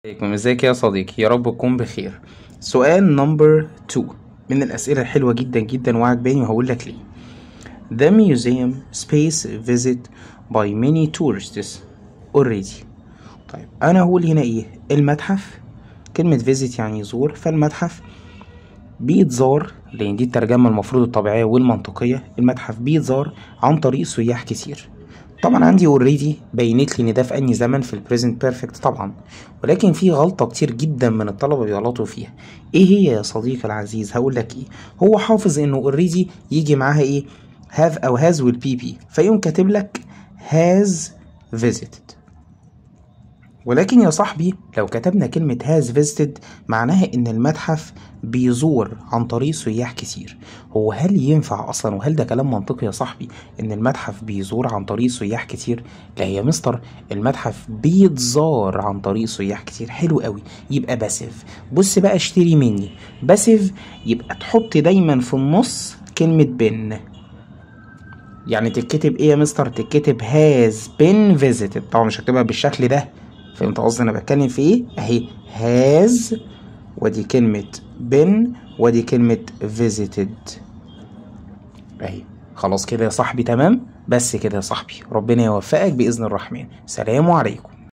عليكم، ازيك يا صديقي؟ يا رب تكون بخير. سؤال number 2 من الأسئلة الحلوة جدا جدا وعجباني، وهقول لك ليه. The museum space visit by many tourists already. طيب أنا هقول هنا إيه؟ المتحف، كلمة visit يعني يزور، فالمتحف بيتزار، لأن دي الترجمة المفروض الطبيعية والمنطقية، المتحف بيتزار عن طريق سياح كتير. طبعا عندي already بينت لي ان ده في انهي زمن، في ال present perfect طبعا، ولكن في غلطه كتير جدا من الطلبة بيغلطوا فيها. ايه هي يا صديقي العزيز؟ هقول لك ايه. هو حافظ انه already يجي معاها ايه؟ have او has وال PP، فيقوم كاتب لك has visited. ولكن يا صاحبي لو كتبنا كلمة has visited معناها إن المتحف بيزور عن طريق سياح كتير. هو هل ينفع أصلا، وهل ده كلام منطقي يا صاحبي إن المتحف بيزور عن طريق سياح كتير؟ لا يا مستر، المتحف بيتزار عن طريق سياح كتير. حلو قوي، يبقى passive. بص بقى اشتري مني passive، يبقى تحط دايما في النص كلمة been. يعني تتكتب ايه يا مستر؟ تتكتب has been visited. طبعا مش هكتبها بالشكل ده، فهمت قصدي انا بتكلم في ايه؟ اهي has ودي كلمة been ودي كلمة visited اهي. خلاص كده يا صاحبي، تمام؟ بس كده يا صاحبي، ربنا يوفقك بإذن الرحمن. سلام عليكم.